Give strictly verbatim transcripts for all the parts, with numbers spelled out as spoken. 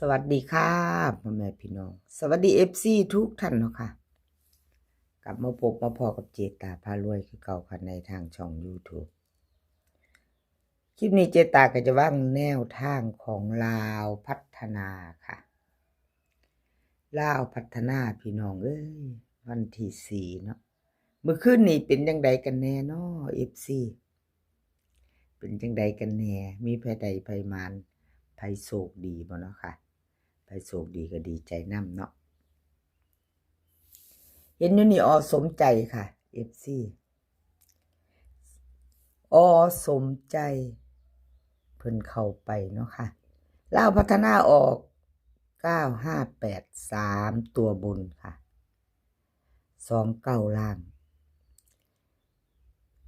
สวัสดีค่ะพ่อแม่พี่น้อง สวัสดีเอฟซีทุกท่านเนาะค่ะ กลับมาพบมาพ้อกับเจตาพารวยคือเก่าค่ะในทางช่องยูทูบ คลิปนี้เจตาก็จะวางแนวทางของลาวพัฒนาค่ะ ลาวพัฒนาพี่น้องเอ้ย วันที่สี่เนาะ มื้อคืนนี้เป็นจั่งใดกันแน่น้อ เอฟซี เป็นจั่งใดกันแน่ มีไผได้ไผหมาน ไผโชคดีบ่เนาะค่ะ ไผโชคดีก็ดีใจนำเนาะ เห็นอยู่นี่ อ.สมใจค่ะ เอฟซี อ.สมใจ เพิ่นเข้าไปเนาะค่ะ ลาวพัฒนาออก เก้าห้าแปด สามตัวบนค่ะ สองเก้า ล่าง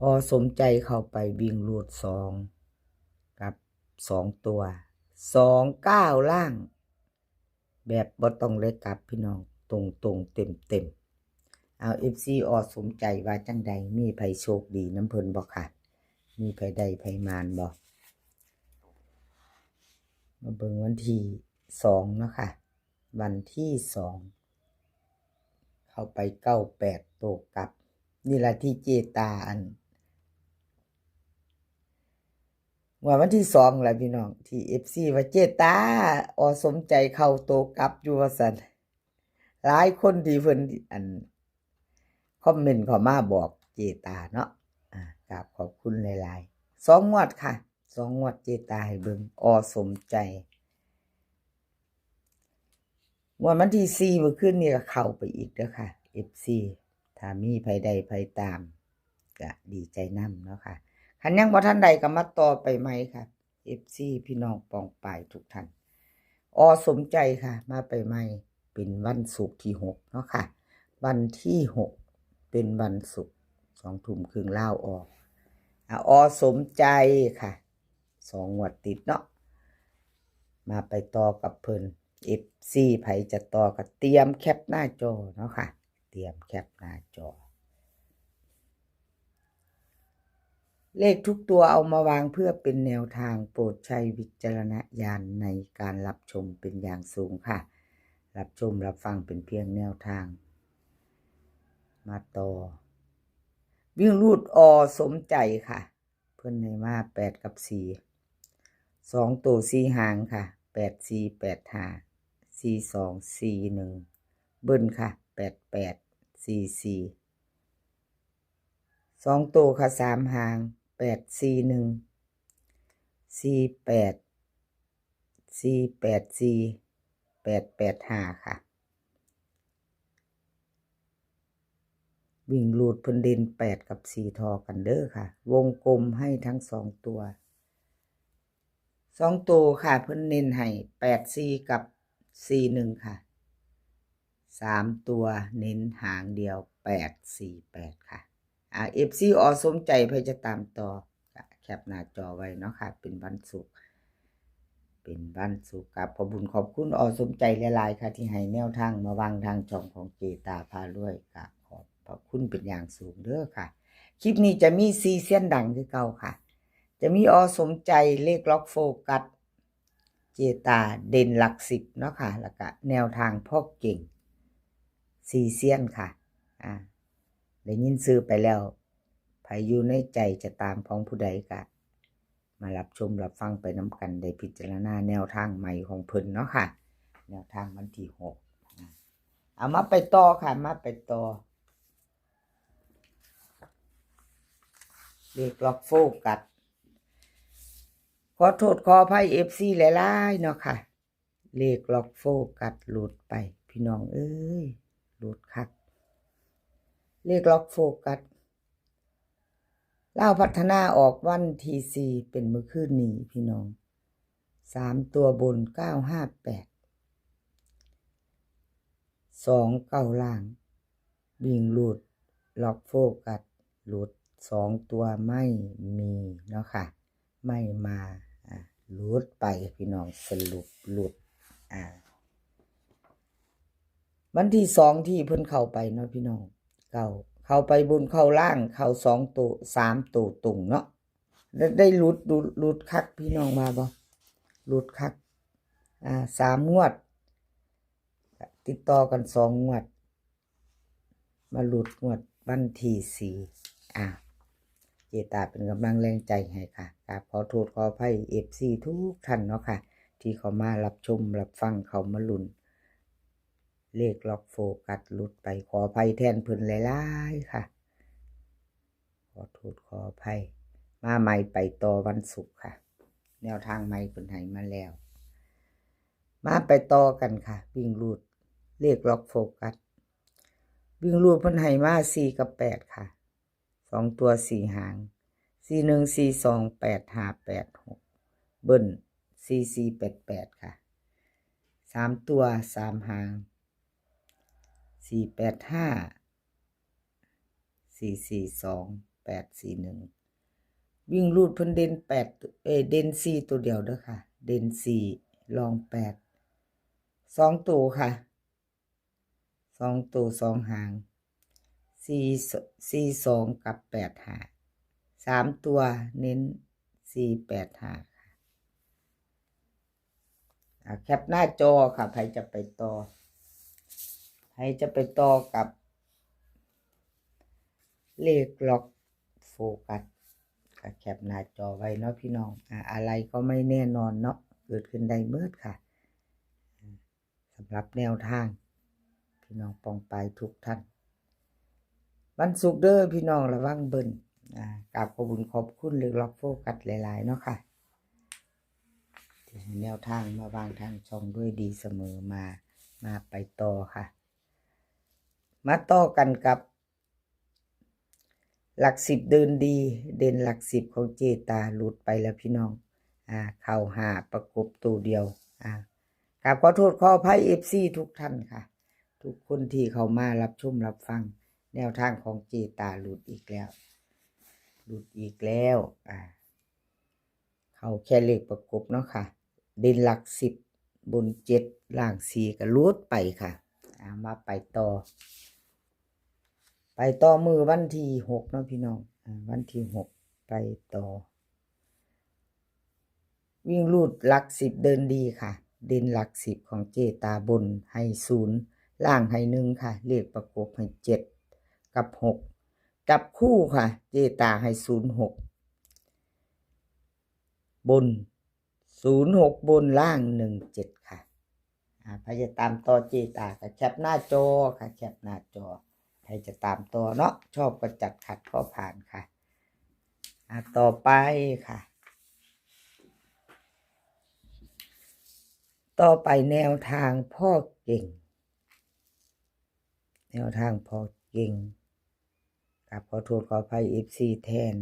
อ.สมใจเข้าไปวิ่งรูดสองกับสองตัว สองเก้า ล่าง แบบบ่ต้องได้กลับพี่น้อง ตรงๆ เต็มๆ เอา เอฟซี อ.สมใจว่าจั่งใด มีไผโชคดีนำเพิ่นบ่ค่ะ มีไผได้ไผหมานบ่ มาเบิ่งวันที่สองเนาะค่ะ วันที่สอง เข้าไป เก้าแปด โตกลับ นี่ล่ะที่เจตาอัน งวดวันที่สองล่ะพี่น้อง ที่เอฟซีว่าเจตา อ.สมใจเข้าโตกลับอยู่ว่าซั่น หลายคนที่เพิ่นอัน คอมเมนต์เข้ามาบอกเจตาเนาะ อ่า กราบขอบคุณหลายๆ สองงวดค่ะ สองงวดเจตาให้เบิ่ง อ.สมใจ งวดวันที่สี่มื้อคืนนี้ก็เข้าไปอีกเด้อค่ะ เอฟซี ถ้ามีไผได้ไผตาม ก็ดีใจนำเนาะค่ะ คันยังบ่ทันได้ก็มาต่อไปใหม่ค่ะ เอฟซี พี่น้องปองปายทุกท่าน อ.สมใจค่ะ มาไปใหม่ เป็นวันศุกร์ที่หกเนาะค่ะ วันที่หก เป็นวันศุกร์ สองทุ่มครึ่งลาวออก อ่ะ อ.สมใจค่ะ สองงวดติดเนาะ มาไปต่อกับเพิ่น เอฟซี ไผจะต่อก็เตรียมแคปหน้าจอเนาะค่ะ เตรียมแคปหน้าจอ เลขทุกตัวเอามาวางเพื่อเป็นแนวทาง โปรดใช้วิจารณญาณในการรับชมเป็นอย่างสูงค่ะ รับชมรับฟังเป็นเพียงแนวทาง มาต่อ วิ่งรูด อ.สมใจค่ะ เพิ่นให้มาแปดกับสี่ สองตัวสี่หางค่ะ แปดสี่ แปดห้า สี่สอง สี่หนึ่ง เบิ้ลค่ะ แปดแปด สี่สี่ สองตัวค่ะ สามหาง แปดสี่หนึ่ง สี่แปด สี่แปดสี่ แปดแปดห้า ค่ะ วิ่งรูดเพิ่นเด่นแปดกับสี่ทอกันเด้อค่ะ วงกลมให้ทั้งสองตัว สองตัวค่ะ เพิ่นเน้นให้แปดสี่กับสี่หนึ่งค่ะ สามตัวเน้นหางเดียว แปดสี่แปด ค่ะ อ่า เอฟซี อ.สมใจไผจะตามต่อ ก็แคปหน้าจอไว้เนาะค่ะ เป็นวันศุกร์ เป็นวันศุกร์ ครับ ขอบคุณขอบคุณ อ.สมใจหลายๆ ค่ะ ที่ให้แนวทางมาวางทางช่องของเจตาพารวย ก็ขอบพระคุณเป็นอย่างสูงเด้อค่ะ คลิปนี้จะมีสี่เซียนดังคือเก่าค่ะ จะมี อ.สมใจ เลขล็อกโฟกัส เจตาเด่นหลักสิบเนาะค่ะ แล้วก็แนวทางพ่อเก่ง สี่เซียนค่ะ อ่า ได้ยินชื่อไปแล้ว ไผอยู่ในใจจะตามของผู้ใดก็มารับชมรับฟังไปนำกัน ได้พิจารณาแนวทางใหม่ของเพิ่นเนาะค่ะ แนวทางวันที่หก อ่า เอามาไปต่อค่ะ มาไปต่อ เลขล็อกโฟกัส ขอโทษขออภัย เอฟซี หลายๆ เนาะค่ะ เลขล็อกโฟกัสหลุดไป พี่น้องเอ้ย หลุดคัก เลขล็อกโฟกัส ลาวพัฒนาออกวันที่สี่ เป็นมื้อคืนนี้พี่น้อง สามตัวบน เก้าห้าแปด สองเก้า ล่าง วิ่งรูด ล็อกโฟกัส หลุด สองตัวไม่มีเนาะค่ะ ไม่มา อ่ะ หลุดไปพี่น้อง สรุปหลุด อ่า วันที่สองที่เพิ่นเข้าไปเนาะพี่น้อง เข้า เข้าไปบนเข้าล่าง เข้าสองตัว สามตัวตรงเนาะ ได้ ได้หลุด หลุด หลุดคัก พี่น้องว่าบ่ หลุดคัก อ่า สามงวด ติดต่อกันสองงวด มาหลุดงวดวันที่สี่ อ่า เจตาเป็นกำลังแรงใจให้ค่ะ กราบขอโทษขออภัย เอฟซี ทุกท่านเนาะค่ะ ที่เข้ามารับชมรับฟัง เข้ามาลุ้น เลขล็อกโฟกัสหลุดไป ขออภัยแทนเพิ่นหลายๆค่ะ ขอโทษขออภัย มาใหม่ไปต่อวันศุกร์ค่ะ แนวทางใหม่เพิ่นให้มาแล้ว มาไปต่อกันค่ะ วิ่งรูด เลขล็อกโฟกัส วิ่งรูดเพิ่นให้มาสี่กับแปดค่ะ สองตัวสี่หาง สี่หนึ่ง สี่สอง แปดห้า แปดหก เบิ้ล สี่สี่ แปดแปดค่ะ สามตัวสามหาง สี่แปดห้า สี่สี่สอง แปดสี่หนึ่ง วิ่งรูดเพิ่นเด่นแปด เอ้ย เด่นสี่ตัวเดียวเด้อค่ะ เด่นสี่ รองแปด สองตัวค่ะ สองตัวสองหาง สี่ สี่สอง กับ แปดห้า สามตัวเน้น สี่แปดห้าค่ะ อ่า แคปหน้าจอค่ะ ใครจะไปต่อ ใครจะไปต่อกับ เลขล็อกโฟกัส ก็แคปหน้าจอไว้เนาะพี่น้อง อ่า อะไรก็ไม่แน่นอนเนาะ เกิดขึ้นได้เมิดค่ะ สำหรับแนวทาง พี่น้องปองไปทุกท่าน วันศุกร์เด้อพี่น้อง ระวังเบิ้ล อ่า กราบขอบคุณขอบคุณเลขล็อกโฟกัสหลายๆเนาะค่ะ ที่ให้แนวทางมาวางทางช่องด้วยดีเสมอมา มาไปต่อค่ะ มาต่อกันกับ หลักสิบเดินดี เด่นหลักสิบของเจตาหลุดไปแล้วพี่น้อง อ่า เข้าห้าประกบตัวเดียว อ่า กราบขอโทษขออภัย เอฟซี ทุกท่านค่ะ ทุกคนที่เข้ามารับชมรับฟัง แนวทางของเจตาหลุดอีกแล้ว หลุดอีกแล้ว อ่า เข้าแค่เลขประกบเนาะค่ะ เด่นหลักสิบ บนเจ็ด ล่างสี่ ก็หลุดไปค่ะ อ่า มาไปต่อ ไปต่อมื้อวันที่หกเนาะพี่น้อง อ่า วันที่หก ไปต่อ วิ่งรูดหลักสิบเดินดีค่ะ เด่นหลักสิบของเจตาบนให้ศูนย์ ล่างให้หนึ่งค่ะ เลขประกบให้เจ็ดกับหก จับคู่ค่ะ เจตาให้ศูนย์หก บน ศูนย์หก บน ล่าง หนึ่งเจ็ดค่ะ อ่า ใครจะตามต่อเจตาก็แคปหน้าจอค่ะ แคปหน้าจอ ใครจะตามต่อเนาะ ชอบก็จัด ขัดก็ผ่านค่ะ อ่า ต่อไปค่ะ ต่อไปแนวทางพ่อเก่ง แนวทางพ่อเก่ง กราบขอโทษขออภัย เอฟซี แทน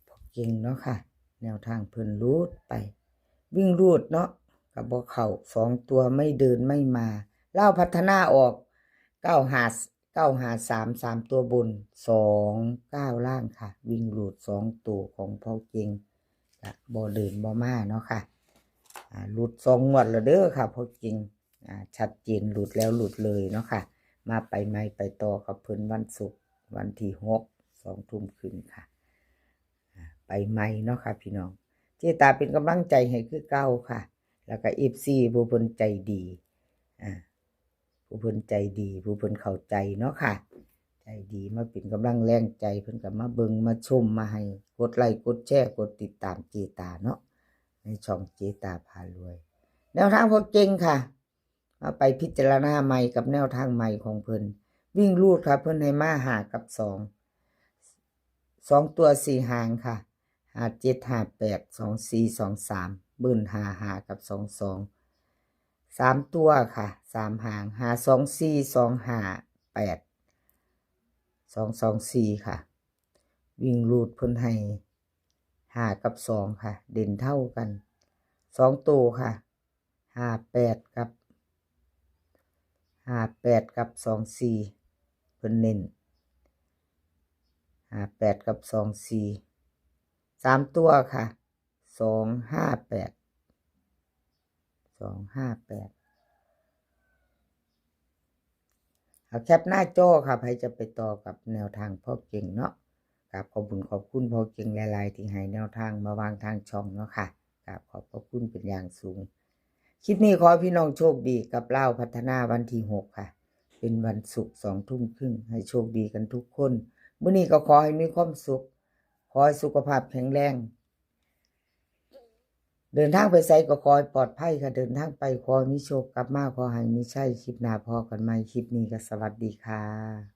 พ่อเก่งเนาะค่ะ แนวทางเพิ่นหลุดไป วิ่งรูดเนาะ ก็บ่เข้า สองตัวไม่เดินไม่มา ลาวพัฒนาออก เก้าห้า เก้าห้าสาม สามตัวบน สองเก้า ล่างค่ะ วิ่งรูดสองตัวของพ่อเก่ง ก็บ่เดินบ่มาเนาะค่ะ อ่า หลุดสองงวดแล้วเด้อค่ะพ่อเก่ง อ่า ชัดเจน หลุดแล้วหลุดเลยเนาะค่ะ มาไปใหม่ไปต่อกับเพิ่นวันศุกร์ วันที่หก สองทุ่มครึ่งค่ะ อ่า ไปใหม่เนาะค่ะพี่น้อง เจตาเป็นกำลังใจให้คือเก่าค่ะ แล้วก็ เอฟซี ผู้เพิ่นใจดี อ่า ผู้เพิ่นใจดี ผู้เพิ่นเข้าใจเนาะค่ะ ใจดีมาเป็นกำลังแรงใจ เพิ่นก็มาเบิ่งมาชมมาให้ กดไลค์กดแชร์กดติดตามเจตาเนาะ ในช่องเจตาพารวย แนวทางพ่อเก่งค่ะ เอาไปพิจารณาใหม่กับแนวทางใหม่ของเพิ่น วิ่งรูดค่ะ เพิ่นให้มาห้ากับสอง สองตัวสี่หางค่ะ ห้าเจ็ด ห้าแปด สองสี่ สองสาม เบิ้ล ห้าห้า กับ สองสอง สามตัวค่ะ สามหาง ห้าสองสี่ สองห้าแปด สองสองสี่ ค่ะ วิ่งรูดเพิ่นให้ห้ากับสองค่ะ เด่นเท่ากัน สองตัวค่ะ ห้าแปด กับ ห้าแปด กับ สองสี่ เพิ่นเน้น ห้าแปด กับ สองสี่ สามตัวค่ะ สองห้าแปด สองห้าแปด เอาแคปหน้าจอค่ะ ใครจะไปต่อกับแนวทางพ่อเก่งเนาะ กราบขอบคุณขอบคุณพ่อเก่งหลายๆ ที่ให้แนวทางมาวางทางช่องเนาะค่ะ กราบขอบพระคุณเป็นอย่างสูง คลิปนี้ขอให้พี่น้องโชคดีกับลาวพัฒนาวันที่หกค่ะ เป็นวันศุกร์สองทุ่มครึ่ง ให้โชคดีกันทุกคน มื้อนี้ก็ขอให้มีความสุข ขอให้สุขภาพแข็งแรง เดินทางไปไสก็ขอให้ปลอดภัยค่ะ เดินทางไปขอให้มีโชค กลับมาขอให้มีชัย คลิปหน้าพ้อกันใหม่ คลิปนี้ก็สวัสดีค่ะ